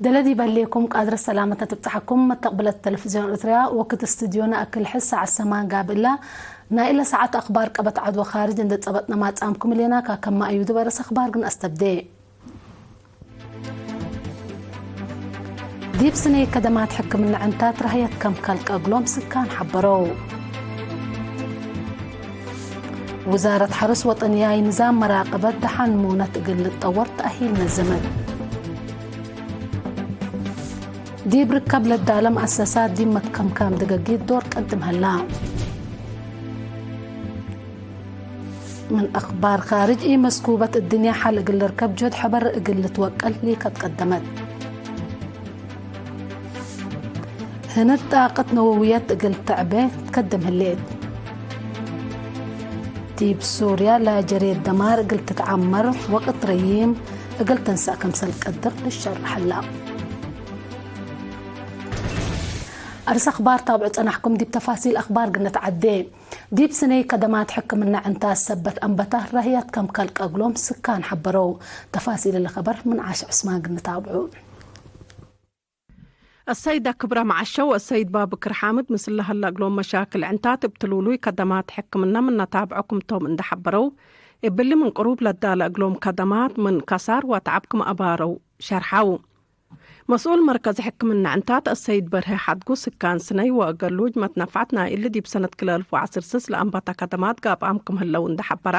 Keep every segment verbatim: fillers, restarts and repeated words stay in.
እለ ዲብ ህሌኩም ቃድረት ሰላመት ነትብጽሐኩም። መተቅብለት ተለፍዝዮን ኤረትርያ ወክድ እስትድዮነ አክል ሕስ ሰዓት ሰማን ጋብእ እላ። ናይ እለ ሰዓት አክባር ቀበት ዐድ ወካርጅ እንዴ ጸበጥነ ማጽአምኩም ህሌና። ካከማ አዩድ በርስ አክባር ግን አስተብዴ። ዲብ ስኔ ከደማት ሕክምነ ዕንታት ረህየት ከም ከልቀ እግሎም ስካን ሐበረው። ውዛረት ሐርስ ወጠንያይ ንዛም መራቀበት ደሓን ሙነት እግል ልትጠወር ተአሂል ነዘመት። ዲብ ርከብ ለዳለ መአሰሳት ዲብ መትከምካም ደገጊት ዶር ቀድም ሀላ። ምን አክባር ካርጅ፣ ኢመስኩበት እድንያ ሐል እግል ልርከብ ጆድ ሐበር እግል ልትወቀል ሊከት ቀደመት። ህንድ ጣቅት ነወውየት እግል ተዕቤ ትከድም ህሌት። ዲብ ሱርያ ለጀሬት ደማር እግል ትትዓመር ወቅት ረዪም እግል ትንሰእ ከምሰል ቀድር ልሸርሕ ህላ። አርስ አክባር ታብዑ ጸናሕኩም። ዲብ ተፋሲል አክባር ግነት ዐዴ። ዲብ ስኔ ከደማት ሕክምነ ዕንታት ሰበት አንበታ ረህያት ከም ከልቀ እግሎም ስካን ሐበረው። ተፋሲል እለ ከበር ምን ዓሽ ዑስማን ግንታብዑ። አሰይድ አክብረ መዓሸ ወአሰይድ ባብክር ሓምድ ምስል ለሀለ እግሎም መሻክል ዕንታት እብ ትሉሉይ ከደማት ሕክምነ ምን ነታብዖ ክምቶም እንዴ ሐበረው፣ እብሊ ምን ቅሩብ ለዳለ እግሎም ከደማት ምን ከሳር ወተዐብ ክም አባረው ሸርሐው። መስኡል መርከዝ ሕክምነ ዕንታት አሰይድ በርሀ ሐድጉ፣ ስካን ስነይ ወገሉጅ መትነፍዐት ናይ እሊ ዲብ ሰነት ክልኤ አልፍ ወዐስር ስስ ለአንበተ ከደማት ጋብአም ክም ህለው እንዴ ሐበራ፣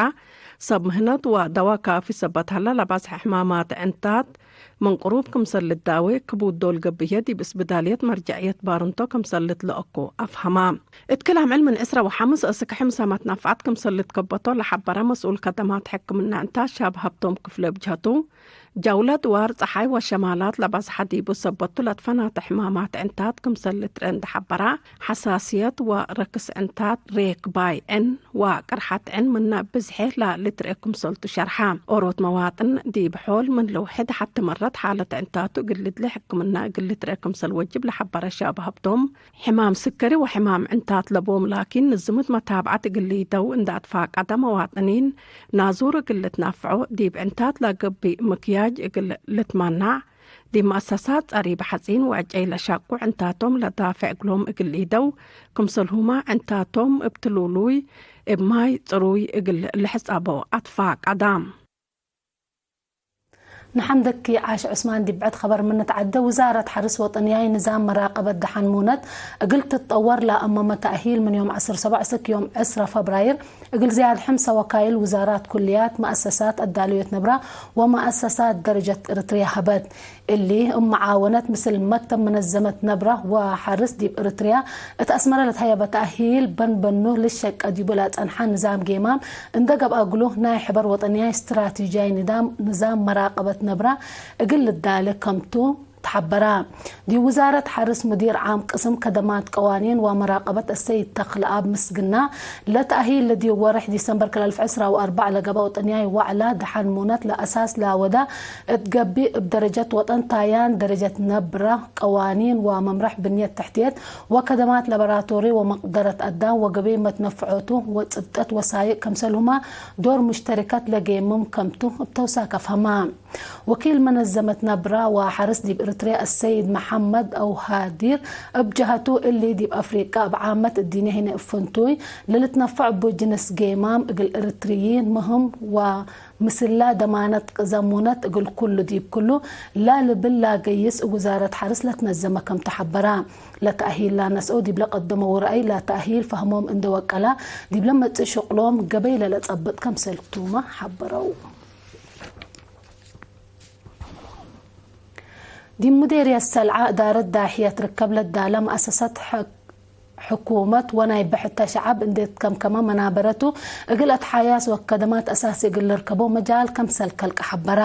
ሰብ ምህነት ወደዋ ካፊ ሰበት ሀለ ለባጽሐ ሕማማት ዕንታት ምን ቅሩብ ክምሰል ልዳዌ፣ ክቡድ ዶል ገብእየ ዲብ እስብዳልየት መርጀዕየት ባርንቶ ክምሰል ልትለአኮ አፍሀማ። እት ክል አምዕል ምን ዕስረ ወሐምስ እስክ ሕምሰ መትነፍዐት ክምሰል ልትከበቶ ለሐበረ መስኡል ከደማት ሕክምነ ዕንታት ሻብ ሀብቶም ክፍለ ብጅሀቱ፣ ጀውለት ዋር ጸሓይ ወሸማላት ለባጽሐ ዲቡ ሰበቱ ለትፈናተ ሕማማት ዕንታት ክምሰል ልትርኤ እንዴ ሐበራ፣ ሐሳስየት ወረክስ ዕንታት፣ ሬክ ባይ ዕን ወቅርሐት ዕን ምነ ብዝሔ ለልትርኤ ክምሰልቱ ሸርሐ። ኦሮት መዋጥን ዲብ ሖል ምን ልውሕድ ሐቲ መረት ሓለት ዕንታቱ እግል ልድሊ ሕክምና እግል ልትርኤ ክምሰል ወጅብ ለሐበረ ሻብ ሀብቶም፣ ሕማም ስከሪ ወሕማም ዕንታት ለቦም ላኪን ንዝምት መታብዐት እግል ሊደው እንዴ አትፋቀደ፣ መዋጥኒን ናዙር እግል ልትናፍዖ፣ ዲብ ዕንታት ለገብእ ምክያጅ እግል ልትመናዕ፣ ዲብ መአሰሳት ጸሪብ ሐጺን ወዕጨይ ለሻቁ ዕንታቶም ለዳፌዕ እግሎም እግል ሊደው፣ ክምሰልሁመ ዕንታቶም እብ ትሉሉይ እብ ማይ ጽሩይ እግል ልሕጸቦ አትፋቀደ። ንሐምደኪ ዓሽ ዑስማን። ዲብ ብዕድ ኸበር ምን ንትዐደ፣ ውዛረት ሐርስ ወጠንያይ ንዛም መራቀበት ደሓን ሙነት እግል ትትጠወር ለአመመ ተእሂል ምን ዮም ዐስር ሰብዕ እስክ ዮም ዕስረ ፈብራይር እግል ዝያድ ሕምሰ ወካይል ውዛራት፣ ኩልያት፣ መአሰሳት አዳልዮት ነብራ ወመአሰሳት ደረጀት ኤረትርያ ሀበት። እሊ እብ መዓወነት ምስል መክተብ መነዘመት ነብራ ወሐርስ ዲብ ኤረትርያ እት አስመረ ለትሀየበ ተእሂል በን በኑ ልሸቀ ዲቡ ለጸንሐ ንዛም ጌማም እንዴ ገብአ እግሉ፣ ናይ ሕበር ወጠንያይ ስትራቴጂያይ ንዳም፣ ንዛም መራቀበት ነብራ እግል ልዳለ ከምቱ ተሐበራ። ዲብ ውዛረት ሐርስ ሙዲር ዓም ቅስም ከደማት ቀዋኒን ወመራቀበት አሰይድ ተክለአብ ምስግና፣ ለተእሂል ለዲብ ወርሕ ዲሰምበር ክልኤ አልፍ ዕስራ ወአርበዕ ለገብአ ወጠንያይ ዋዕላ ደሓን ሙነት ለአሳስ ለወዳ እት ገብእ፣ እብ ደረጀት ወጠን ታያን ደረጀት ነብረ፣ ቀዋኒን ወመምረሕ ብንየት ተሕትየት ወከደማት ላቦራቶሪ ወመቅደረት አዳም ወገበይ መትነፍዖቱ ወጽብጠት ወሳይቅ ከምሰልሁመ ዶር ሙሽተሪከት ለጌምም ከምቱ እብ ተውሳክ አፍሀማ። ወኪል መነዘመት ነብረ ወሐርስ ዲብ ኤረትርያ አሰይድ መሐመድ አውሃዲር እብ ጀሀቱ፣ እሊ ዲብ አፍሪቀ እብ ዓመት እዲነ ህነ እብ ፍንቱይ ለልትነፈዕ እቡ ጅንስ ጌማም እግል ኤረትርይን ምህም ወምስላ ደማነት ቅዘም ሙነት እግል ኩሉ ዲብ ኩሉ ላልብል ላገይስ እብ ውዛረት ሐርስ ለትነዘመ ከምቱ ሐበራ። ለተእሂል ላነስአው ዲብለ ቀደመው ረአይ ለተእሂል ፈህሞም እንዴ ወቀላ ዲብለ መጽእ ሽቅሎም ገበይ ለለጸብጥ ከምሰልቱመ ሐበረው። ዲብ ሙዴርየት ሰልዐ እዳረት ዳሕየት ርከብ ለዳለ መአሰሰት ሕክ-፣ ሕኩመት ወናይ ብሕተ ሸዐብ እንዴ ትከምከመ መናበረቱ እግል አትሓያስ ወከደማት አሳሲ እግል ልርከቦ መጃል ከምሰል ከልቀ ሐበረ።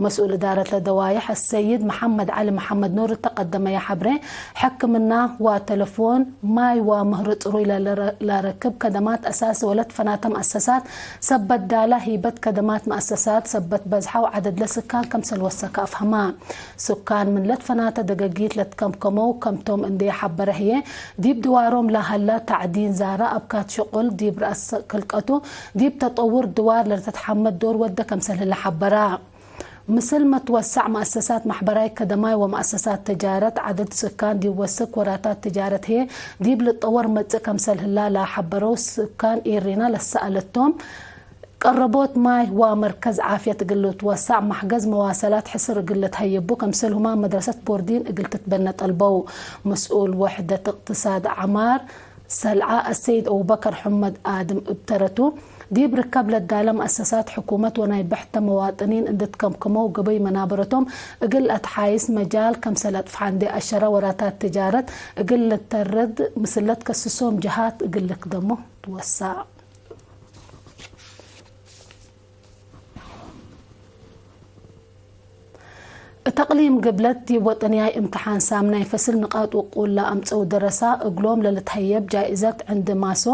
መስኡል እዳረት ለደዋይሕ አሰይድ መሐመድ ዐሊ መሐመድ ኑር እተ ቀደመየ ሐብሬ፣ ሕክምና ወተለፎን፣ ማይ ወምህር ጽሩይ ለለረ-፣ ለረክብ ከደማት አሳሲ ወለትፈናተ መአሰሳት ሰበት ዳላ ሂበት ከደማት መአሰሳት ሰበት በዝሐ ወዐደድ ለስካን ከምሰል ወሰከ አፍሀማ። ስካን ምን ለትፈናተ ደገጊት ለትከምከመው ከምቶም እንዴ ሐበረ ህዬ፣ ዲብ ድዋሮም ለሀላ ተዕዲን ዛረ አብካት ሽቁል ዲብ ረአስ ክልቀቱ ዲብ ተጠውር ድዋር ለልትትሐመድ ዶር ወደ ከምሰል ህለ ሐበራ። ምስል መትወሳዕ መአሰሳት ማሕበራይ ከደማይ ወመአሰሳት ተጃረት፣ ዐደድ ስካን ዲብ ወስክ ወራታት ተጃረት ህዬ ዲብ ልጠወር መጽእ ከምሰል ህላ ለሐበረው ስካን ኤሪና ለሰአለቶም፣ ቀረቦት ማይ ወመርከዝ ዓፍየት እግል ልትወሳዕ፣ መሕገዝ መዋሰላት ሕስር እግል ልትሀየቡ፣ ከምሰልሁማ መድረሰት ቦርዲን እግል ትትበነ ጠልበው። መስኡል ወሕደት እቅትሳድ ዐማር ሰልዓ አሰይድ አቡበከር ሕመድ አድም እብ ተረቱ፣ ዲብ ርከብ ለዳለ መአሰሳት ሕኩመት ወናይ ብሕተ መዋጥኒን እንዴ ትከምክመው፣ ገበይ መናበረቶም እግል ለአትሓይስ መጃል ከምሰል አጥፍሓ እንዴ አሸረ፣ ወራታት ትጃረት እግል ልተርድ ምስል ለትከስሶም ጀሃት እግል ልክደሞ ትወሳዕ። እት አቅሊም ግብለት ዲብ ወጠንያይ እምትሓን ሳምናይ ፈስል ንቃጥ ውቁል ለአምጸው ደረሳ እግሎም ለልትሀየብ ጃኢዘት ዕንዲ ማሶ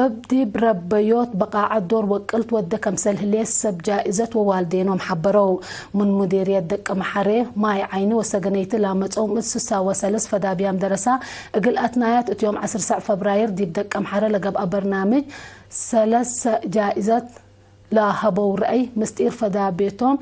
እብ ዲብ ረበዮት በቃዐት ዶር ወቅል ትወዴ ከምሰል ህሌት ሰብ ጃኢዘት ወዋልዴኖም ሐበረው። ምን ሙዴርየት ደቀምሐሬ ማይ ዓይኒ ወሰገነይቲ ላመጸው ምእት ስሳ ወሰለስ ፈዳብያም ደረሳ እግል አትናያት እት ዮም ዐስር ሰዕ ፈብራይር ዲብ ደቀምሐረ ለገብአ በርናምጅ ሰለሰ ጃኢዘት ለሀበው ረአይ ምስጢር ፈዳቤቶም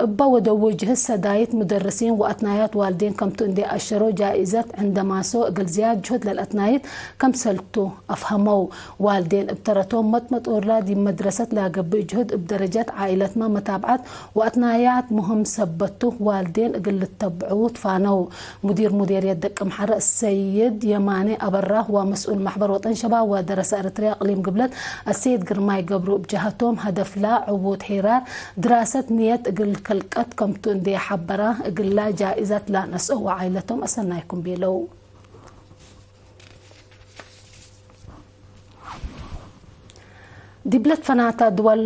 እበ ወደዉ ጅህት ሰዳይት፣ ሙደርሲን ወአትናያት ዋልዴን ከምቱ እንዴ አሸረው፣ ጃኢዘት ዕንደ ማሶ እግል ዝያድ ጅሁድ ለልአትናይት ከምሰልቱ አፍሀመው። ዋልዴን እብ ተረቶም መጥመጥ ኦርላ ዲብ መድረሰት ለገብእ ጅሁድ እብ ደረጀት ዓኢለትመ መታብዐት ወአትናያት ሙህም ሰበት ቱ፣ ዋልዴን እግል ልተብዕዉ ትፋነው። ሙዲር ሙዴርየት ደቀምሐረ ሰይድ የማኔ አበራ ወመስኡል መሕበር ወጠን ሸባብ ወደረሰ ኤረትርያ እቅሊም ግብለት አሰይድ ግርማይ ገብሩ እብ ጀሀቶም፣ ሀደፍላ ዕቡት ሄራር ድራሰት ንየት እግል ከልቀት ከምቱ እንዴ ሐበራ፣ እግላ ጃኢዘት ለነስኦ ወዓኢለቶም አሰናይኩም ቤለው። ዲብለት ፈናታ ድወል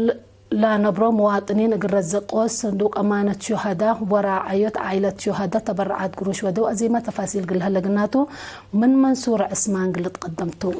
ለነብሮ መዋጥኒን እግል ረዘቆት ሰንዱቅ አማነት ሹሀዳ ወራዐዮት ዓኢለት ሹሀዳ ተበረዓት ግሩሽ ወደው አዜመ ተፋሲል እግል ለሀለ ግናቱ ምን መንሱር ዕስማን እግል ልትቀደም ቱ።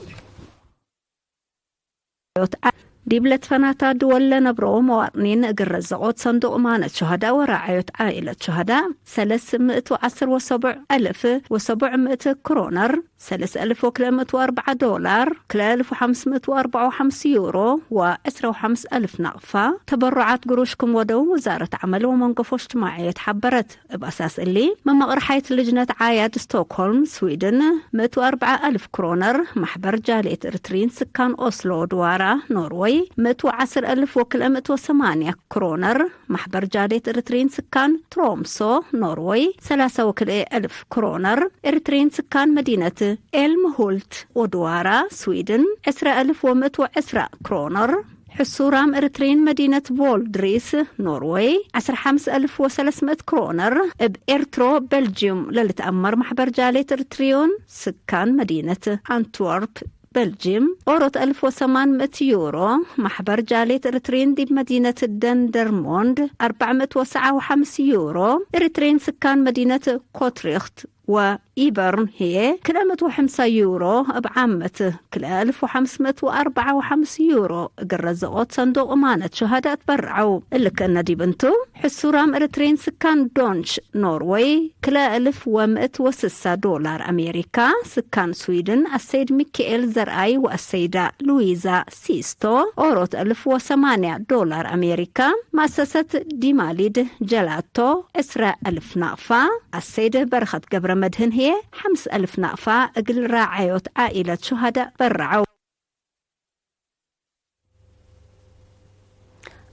ዲብ ለትፈናታ ድወል ለነብሮ መዋጥኒን እግል ረዘቆት ሰንዱቅ አማነት ሹሀዳ ወራዐዮት ዓኢለት ሹሀዳ ሰለስ ምእት ወዐስር ወሰቡዕ አልፍ ወሰቡዕ ምእት ክሮነር፣ ሰለስ አልፍ ወክልኤ ምእት ወአርበዓ ዶላር፣ ክልኤ አልፍ ወሐምስ ምእት ወአርበዓ ወሐምስ ዩሮ ወዕስራ ወሐምስ አልፍ ናቅፋ ተበሩዓት ግሩሽ ክም ወደው ውዛረት ዐመል ወመንገፎ እጅትማዕየት ሐበረት። እብ አሳስ እሊ፣ መመቅርሓይት ልጅነት ዓያድ ስቶክሆልም፣ ስዊድን፣ ምእት ወአርበዓ አልፍ ክሮነር፣ ማሕበር ጃልየት ኤሪትሪን ስካን ኦስሎ ድዋራ፣ ኖርወይ፣ ምእት ወዐስር አልፍ ወክልኤ ምእት ወሰማንያ ክሮነር፣ ማሕበር ጃልየት ኤሪትሪን ስካን ትሮምሶ፣ ኖርወይ፣ ሰላሳ ወክልኤ አልፍ ክሮነር፣ ኤሪትሪን ስካን መዲነት ኤልምሁልት ወድዋራ፣ ስዊድን፣ ዕስራ አልፍ ወምእት ወዕስራ ክሮነር፣ ሕሱራም ኤሪትሪን መዲነት ቮልድሪስ፣ ኖርወይ፣ ዐስራ ሐምስ አልፍ ወሰለስ ምእት ክሮነር፣ እብ ኤርትሮ፣ ቤልጅዩም ለልትአመር ማሕበር ጃልየት ኤሪትሪዮን ስካን መዲነት አንትወርፕ፣ ቤልጅም፣ ኦሮት አልፍ ወሰማን ምእት ዩሮ፣ ማሕበር ጃልየት ኤሪትሪን ዲብ መዲነት ደንደርሞንድ፣ አርበዕ ምእት ወሰዓ ወሐምስ ዩሮ፣ ኤሪትሪን ስካን መዲነት ኮትሪክት ወኢበርን ህዬ፣ ክልኤ ምእት ወሐምሳ ዩሮ፣ እብ ዓመት ክልኤ አልፍ ወሐምስ ምእት ወአርበዓ ወሐምስ ዩሮ፣ እግል ረዘቆት ሰንዱቅ እማነት ሹሀዳ ትበረዐው። እሊ ክእነ ዲብ እንቱ፣ ሕሱራም ኤሪትሪን ስካን ዶንች ኖርወይ፣ ክልኤ አልፍ ወምእት ወስሳ ዶላር አሜሪካ፣ ስካን ስዊድን አሰይድ ሚካኤል ዘርአይ ወአሰይዳ ሉዊዛ ሲስቶ፣ ኦሮት አልፍ ወሰማንያ ዶላር አሜሪካ፣ መአሰሰት ዲማሊድ ጀላቶ፣ ዕስራ አልፍ ናቅፋ፣ አሰይድ በረኸት ገብረመድህን ህዬ፣ ሐምስ አልፍ ናቅፋ፣ እግል ራዐዮት ዓኢለት ሹሀዳ በረዐው።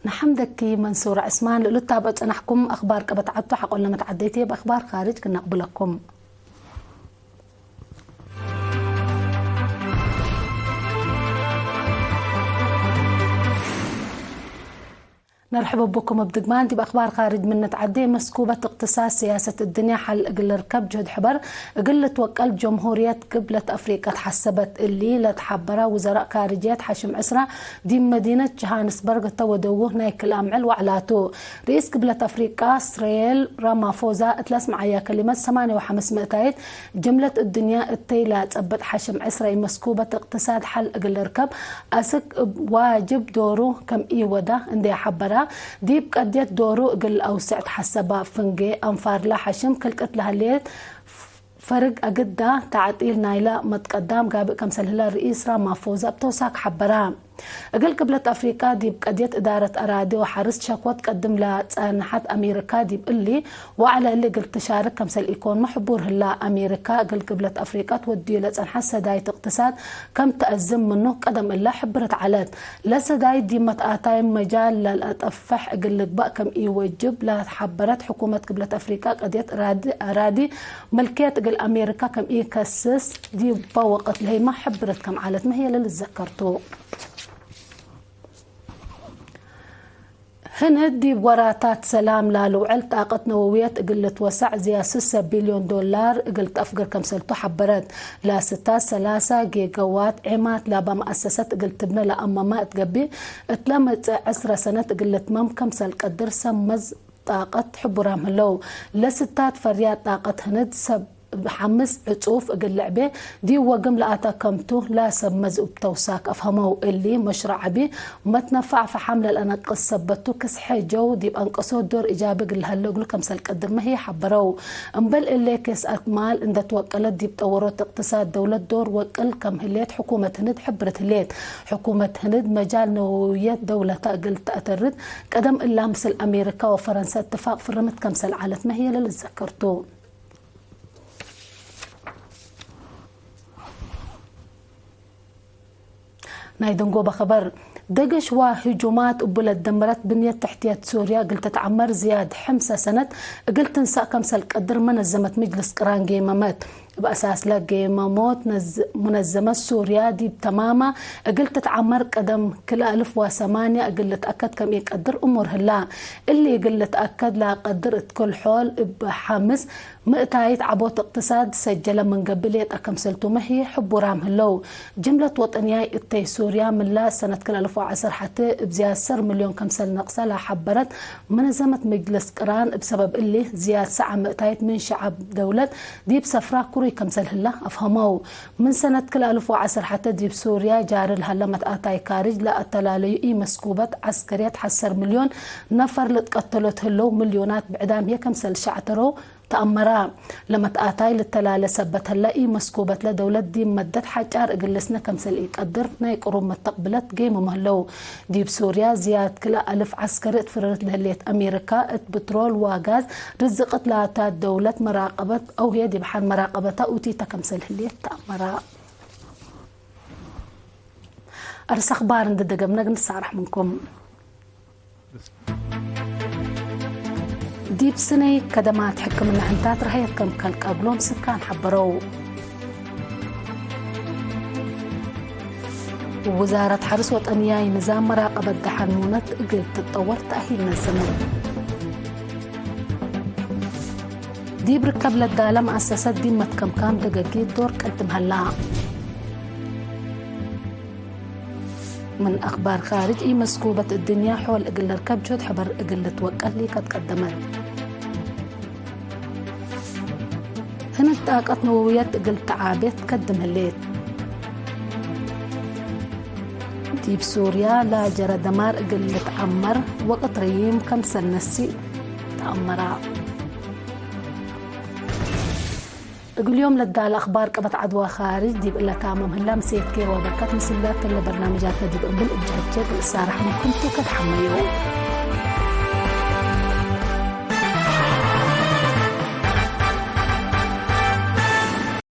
ነሐምደኪ መንሱር ዕስማን፣ ለእሉ ታብዕ ጸናሕኩም። አኽባር ቀበት ዐብቱ ሐቆለ መትዓደይት እብ አኽባር ካርጅ ክነቅብለኩም። ነርሕበ ብኩም እብ ድግማን። ዲብ አኽባር ካርጅ ምን ንትዓዴ፣ መስኩበት እቅትሳድ ሲያሰት እድንያ ሐል እግል ልርከብ ጅሁድ ሕበር እግል ልትወቀል ጀምሁርየት ግብለት አፍሪቀ ተሐሰበት። እሊ ለተሐበረ ውዘራእ ካርጅየት ሐሽም ዕስራ ዲብ መዲነት ጆሃንስበርግ እተ ወደዉ ናይ ክልኤ አምዕል ወዕላቱ፣ ርኢስ ግብለት አፍሪቀ ስሬል ራማፎዛ እት ለአስመዐያ ከሊመት፣ ሰማንያ ወሐምስ ምእታይት ጅምለት እድንያ እተይ ለጸብጥ ሐሽም ዕስራ መስኩበት እቅትሳድ ሐል እግል ልርከብ አስክ እብ ዋጅብ ዶሩ ከም ኢወዳ እንዴ ሐበራ፣ ዲብ ቀድየት ዶሩ እግል አውስዕ ተሐሰባ። ፍንጌ አንፋርለ ሐሽም ክልቅት ለህሌት ፈርግ አግዳ ተዕጢል ናይለ መትቀዳም ጋብእ ከምሰል ህለ ርኢስ ራማፎዛ እብ ተውሳክ ሐበራ። እግል ቅብለት አፍሪቃ ዲብ ቀድየት እዳረት አራዲ ወሐርስ ሸክወት ቀድም ለጸንሐት አሜሪካ፣ ዲብ እሊ ወዐለ እሊ እግል ትሻርክ ከምሰል ኢኮንመ ሕቡር ህላ። አሜሪካ እግል ቅብለት አፍሪቃ ትወድዩ ለጸንሐት ሰዳይት እቅትሳድ ከም ተአዝም ምኑ ቀደም እላ ሕብርት ዐለት። ለሰዳይት ዲብ መትአታይ መጃል ለልአጠፍሕ እግል ልግባእ ከም ኢወጅብ ለሐበረት ሕኩመት ቅብለት አፍሪቃ፣ ቀድየት አራዲ፣ አራዲ ምልክየት እግል አሜሪካ ከም ኢከስስ ዲበ ወቅት ለህይመ ሕብርት ከም ዐለትመ ህዬ ለልትዘከር ቱ። ህንድ ዲብ ወራታት ሰላም ላልውዕል ጣቀት ነወውየት እግል ልትወሰዕ ዝያድ ስሰ ቢልዮን ዶላር እግል ተአፍግር ከምሰልቱ ሐበረት። ለስታት ሰላሳ ጌጋዋት ዔማት ላበ መአሰሰት እግል ትብነ ለአመመ እት ገብእ፣ እት ለመጽእ ዕስረ ሰነት እግል ልትመም ከምሰል ቀድር ሰመዝ ጣቀት ሕቡራም ህለው። ለስታት ፈርያት ጣቀት ህንድ ሰብ ሐምስ ዕጹፍ እግል ልዕቤ ዲብ ወግም ለአተ ከምቱ ለሰመዝ እብ ተውሳክ አፍሀመው። እሊ መሽሩዕ ዐቢ መትነፋዕ ፈሐም ለልአነቅስ ሰበት ቱ፣ ክስሐ ጀው ዲብ አንቀሶት ዶር ኢጃቢ እግል ለሀለው እግሉ ከምሰል ቀድርመ ህዬ ሐበረው። እምበል እሊ፣ ክስአት ማል እንደ ትወቀለት ዲብ ጠወሮት እቅትሳድ ደውለት ዶር ወቅል ከም ህሌት ሕኩመት ህንድ ሕብርት ህሌት። ሕኩመት ህንድ መጃል ነወውየት ደውለታ እግል ተአተርድ ቀደም እላ ምስል አሜሪካ ወፈረንሰ እትፋቅ ፍርምት ከምሰል ዐለትመ ህዬ ለልትዘከር ቱ። ናይ ደንጎበ ኸበር። ደገሽ ወህጁማት እቡ ለደመረት ብንየት ተሕትየት ሱርያ እግል ትትዐመር ዝያድ ሐምሰ ሰነት እግል ትንሰእ ከምሰል ቀድር መነዘመት ምጅልስ ቅራን ጌመመት። እብ አሳስለ ጌመሞት ነዝ-፣ ሙነዘመት ሱርያ ዲብ ተማማ እግል ትትዐመር ቀደም ክልኤ አልፍ ወሰማንያ እግል ልትአከድ ከም ኢቀድር እሙር ህላ። እሊ እግል ልትአከድ ለቀድር እት ክል ሖል እብ ሐምስ ምእታይት ዐቦት እቅትሳድ ሰጀለ ምን ገብእ ሌጠ ከምሰልቱመ ህዬ ሕቡራም ህለው። ጅምለት ወጠንያይ እተይ ሱርያ ምላ ሰነት ክል አልፍ ወዐሰር ሐቴ እብ ዝያድ ሰር ሚልዮን ከምሰል ነቅሰ ለሐበረት መነዘመት ምጅልስ ቅራን፣ እብ ሰበብ እሊ ዝያድ ሰዓ ምእታይት ምን ሸዐብ ደውለት ዲብ ሰፍራ ክሩይ ከምሰል ህላ አፍሀመው። ምን ሰነት ክል አልፍ ወዐሰር ሐቴ ዲብ ሱርያ ጃሪ ለሀለ መትአታይ ካርጅ ለአተላለዩ ኢመስኩበት ዐስከርየት ሐሰር ሚልዮን ነፈር ልትቀተሎት ህለው፣ ሚልዮናት ብዕዳም ህዬ ከምሰል ሸዕተረው ተአመራ። ለመትአታይ ልተላለ ሰበት ህለ፣ ኢመስኩበትለ ደውለት ዲብ መደት ሐጫር እግል ልስነ ከምሰል ኢቀድር ናይ ቅሩብ መተቅብለት ጌምም ህለው። ዲብ ሱርያ ዝያድ ክልኤ አልፍ ዐስከሪ እት ፍርርት ለህሌት አሜሪካ፣ እት ብትሮል ወጋዝ ርዝቅት ላታት ደውለት መራቀበት አው ህዬ ዲብ ሐን መራቀበታ ኡቲተ ከምሰል ህሌት ተአመራ። አርስ አኽባር እንዴ ደገምነ እግል ንሳረሕ ምንኩም። ዲብ ስነይ ከደማት ሕክምነ ዕንታት ረሀየት ከም ከልቀብሎም ስካን ሐበረው። ውዛረት ሐርስ ወጠንያይ ንዛም መራቀበት ደሐን ሙነት እግል ትጠወር ተአሂል ነዘመት። ዲብ ርከብ ለዳለ መአሰሰት ዲብ መትከምካም ደገጊት ዶር ቀድም ሀላ። ምን አክባር ካርጅ፣ ኢመስኩበት እድንያ ሖል እግል ልርከብ ጆድ ሕበር እግል ልትወቀል ሊቀት ቀደመት። ህንድ ጣቀት ነወውየት እግል ተዓቤት ከድም ህሌት። ዲብ ሱርያ ለጀረ ደማር እግል ልትዐመር ወቅት ረዪም ከምሰል ነስእ ተአመራ። እግል ዮም ለዳለ አክባር ቀበት ዐድዋ ካርጅ ዲብ እለ ታምም ህላ። ምሴት ኬር ወበርከት ምስላት እለ በርናምጃትነ ዲብ እብል እብ ጀህቼ እግል እሳረሕ ምንኩም ቱ ከድሐመዩ።